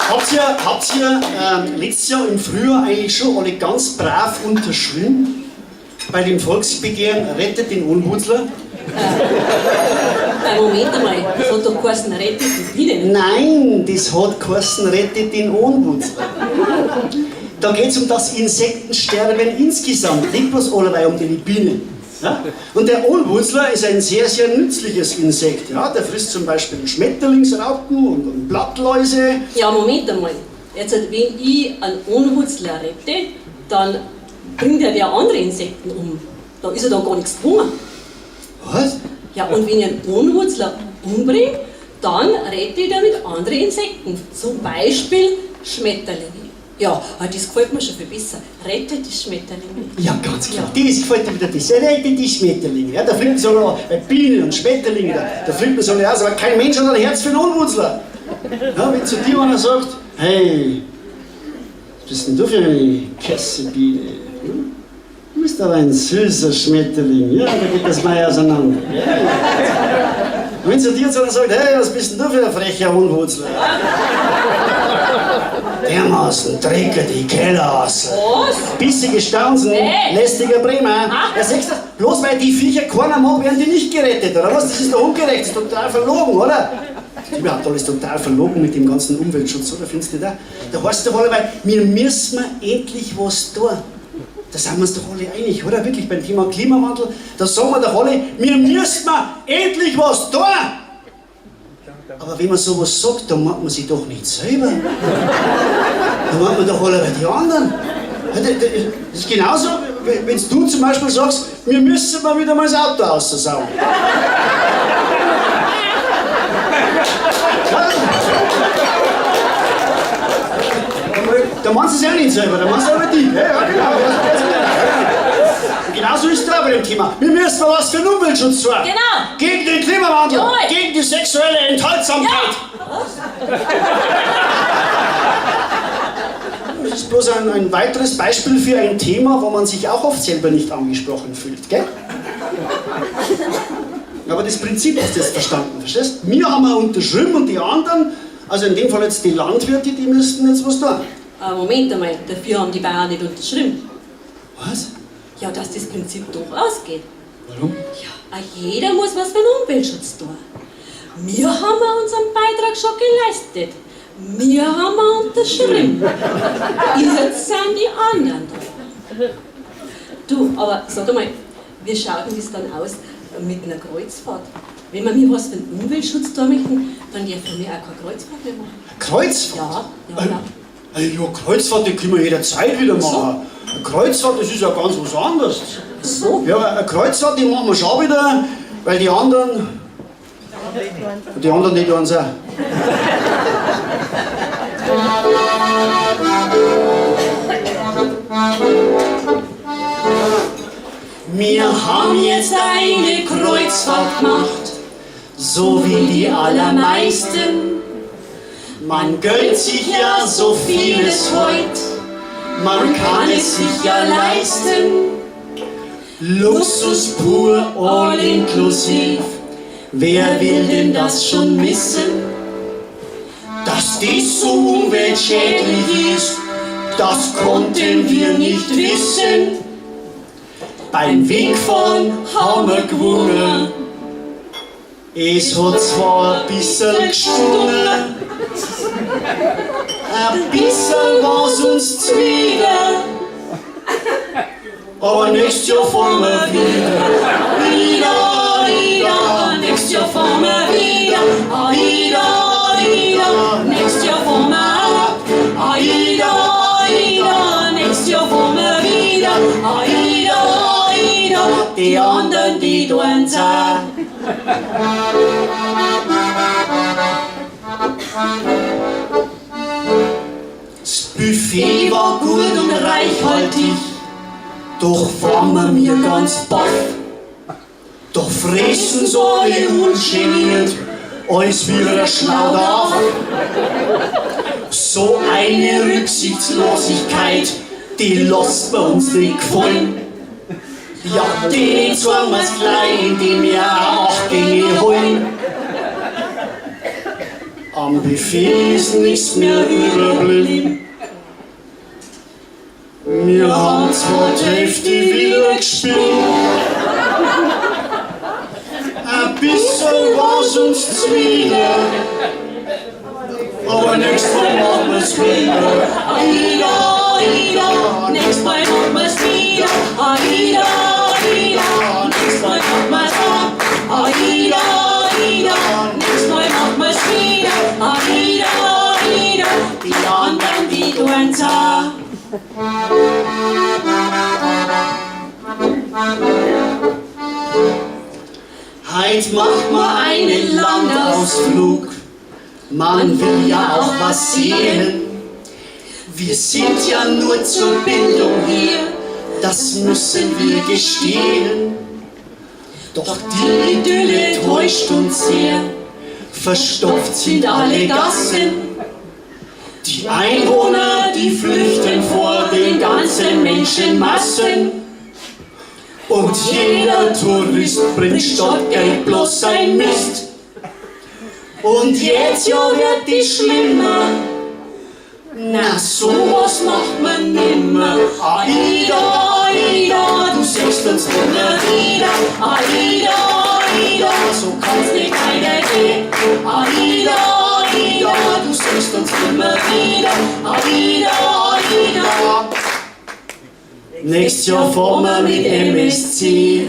Habt ihr letztes Jahr im Frühjahr eigentlich schon alle ganz brav unterschrieben bei dem Volksbegehren Rettet den Ohnwurzler? Moment einmal, das hat doch geheißen, rettet die Bienen. Nein, das hat geheißen, rettet den Ohnwurzler. Da geht es um das Insektensterben insgesamt, nicht bloß allerweil um die Bienen. Ja? Und der Ohnwurzler ist ein sehr, sehr nützliches Insekt. Ja? Der frisst zum Beispiel Schmetterlingsraupen und Blattläuse. Ja, Moment einmal. Jetzt, wenn ich einen Ohnwurzler rette, dann bringt er ja andere Insekten um. Da ist er dann gar nichts gekommen. Was? Ja, und wenn ich einen Ohnwurzler umbringe, dann rette ich damit andere Insekten. Zum Beispiel Schmetterlinge. Ja, ah, das gefällt mir schon viel besser. Rette die Schmetterlinge. Ja, ganz klar. Das gefällt mir wieder besser. Rettet die Schmetterlinge. Ja, da fliegen sie alle, bei Bienen und Schmetterlinge, da fliegt man so alle aus. Aber kein Mensch hat ein Herz für einen Ohnwurzler. Ja, wenn zu dir einer sagt, hey, was bist denn du für eine Kessebiene? Hm? Du bist aber ein süßer Schmetterling. Ja, da geht das mal auseinander. Ja. Und wenn zu dir einer sagt, hey, was bist denn du für ein frecher Ohnwurzler? Dermaßen trinke die Keller aus. Was? Bissige Staunsen, Hey. lästiger Bremer. Ah. Ja, siehst du, bloß weil die Viecher keiner mag, werden die nicht gerettet, oder was? Das ist doch ungerecht, das ist total verlogen, oder? Das ist überhaupt alles total verlogen mit dem ganzen Umweltschutz, oder? Findest du da? Da heißt es doch alleweil, wir müssen endlich was tun. Da sind wir uns doch alle einig, oder? Wirklich beim Thema Klimawandel, da sagen wir doch alle, wir müssen endlich was tun. Aber wenn man sowas sagt, dann meint man sich doch nicht selber. Da meint man doch alle die anderen. Ja, das ist genauso, wenn du zum Beispiel sagst, wir müssen mal wieder mal das Auto aussaugen. Ja, da meinst du es ja nicht selber, da meinst du aber die. Ja, ja, genau. Und genauso ist es da bei dem Thema. Wir müssen mal was für den Umweltschutz tun. Genau. Gegen den Klimawandel. Jawohl. Gegen die sexuelle Enthaltsamkeit. Ja. Das ist bloß ein weiteres Beispiel für ein Thema, wo man sich auch oft selber nicht angesprochen fühlt, gell? Aber das Prinzip hast du jetzt verstanden, verstehst? Wir haben auch unterschrieben und die anderen, also in dem Fall jetzt die Landwirte, die müssten jetzt was tun. Moment einmal, dafür haben die Bauern nicht unterschrieben. Was? Ja, dass das Prinzip doch ausgeht. Warum? Ja, auch jeder muss was für den Umweltschutz tun. Wir haben auch unseren Beitrag schon geleistet. Wir haben auch unterschrieben. Jetzt sind die anderen da. Du, aber sag einmal, wie schaut denn das dann aus mit einer Kreuzfahrt? Wenn wir mir was für den Umweltschutz tun möchten, dann dürfen wir auch keine Kreuzfahrt mehr machen. Kreuzfahrt? Ja, ja, ja. Ja, Kreuzfahrt, die können wir jederzeit wieder machen. Eine Kreuzfahrt, das ist ja ganz was anderes. So? Ja, eine Kreuzfahrt, die machen wir schon wieder, weil die anderen... Die anderen, die tun's auch. Wir haben jetzt eine Kreuzfahrt gemacht, so wie die allermeisten. Man gönnt sich ja so vieles heut, man kann es sich ja leisten. Luxus pur, all inklusiv, wer will denn das schon missen? Dass dies so umweltschädlich ist, das konnten wir nicht wissen. Beim Wegfahren haben wir gewonnen. Es hat zwar ein bisschen gestungen, ein bisschen war's uns zuwider, aber nächstes Jahr fahren wir wieder, wieder, wieder, Nächstes Jahr fahren wir wieder, ah, wieder, wieder. Nächstes Jahr fahren wir ab, ah, wieder, wieder. Nächstes Jahr fahren wir wieder, ah, wieder, wieder. Die anderen, die tun's auch. Das Buffet war gut und reichhaltig, doch waren wir mir ganz baff. Doch fressen so alle ungeniert, als wir ein Schlauder. So eine Rücksichtslosigkeit, die lässt bei uns nicht gefallen. Ja, den zeigen wir's gleich, indem wir auch Gänge holen. Am Buffet ist nichts mehr überblieben. Wir haben zwar die Hälfte wieder gespielt, ein bisschen war's uns zuwider, aber nächstes Mal machen wir's wieder. Aida, Aida, nächstes Mal machen wir's wieder. Aida, Aida, nächstes Mal machen wir's ab. Aida, Aida, nächstes Mal machen wir's wieder. Aida, Aida, die anderen, die tun's auch. Heit macht man einen Landausflug, man will ja auch was sehen. Wir sind ja nur zur Bildung hier, das müssen wir gestehen. Doch die Idylle täuscht uns sehr, verstopft sind alle Gassen. Die Einwohner, die flüchten vor den ganzen Menschenmassen. Und jeder Tourist bringt statt Geld bloß sein Mist. Und jetzt ja wird die schlimmer. Na, sowas macht man nimmer. Aida, Aida, du siehst uns nimmer wieder. Aida, Aida, so kann's nicht weitergehen. Aida, Aida, du siehst uns nimmer wieder. Aida, Aida. Nächstes Jahr fahren wir mit MSC.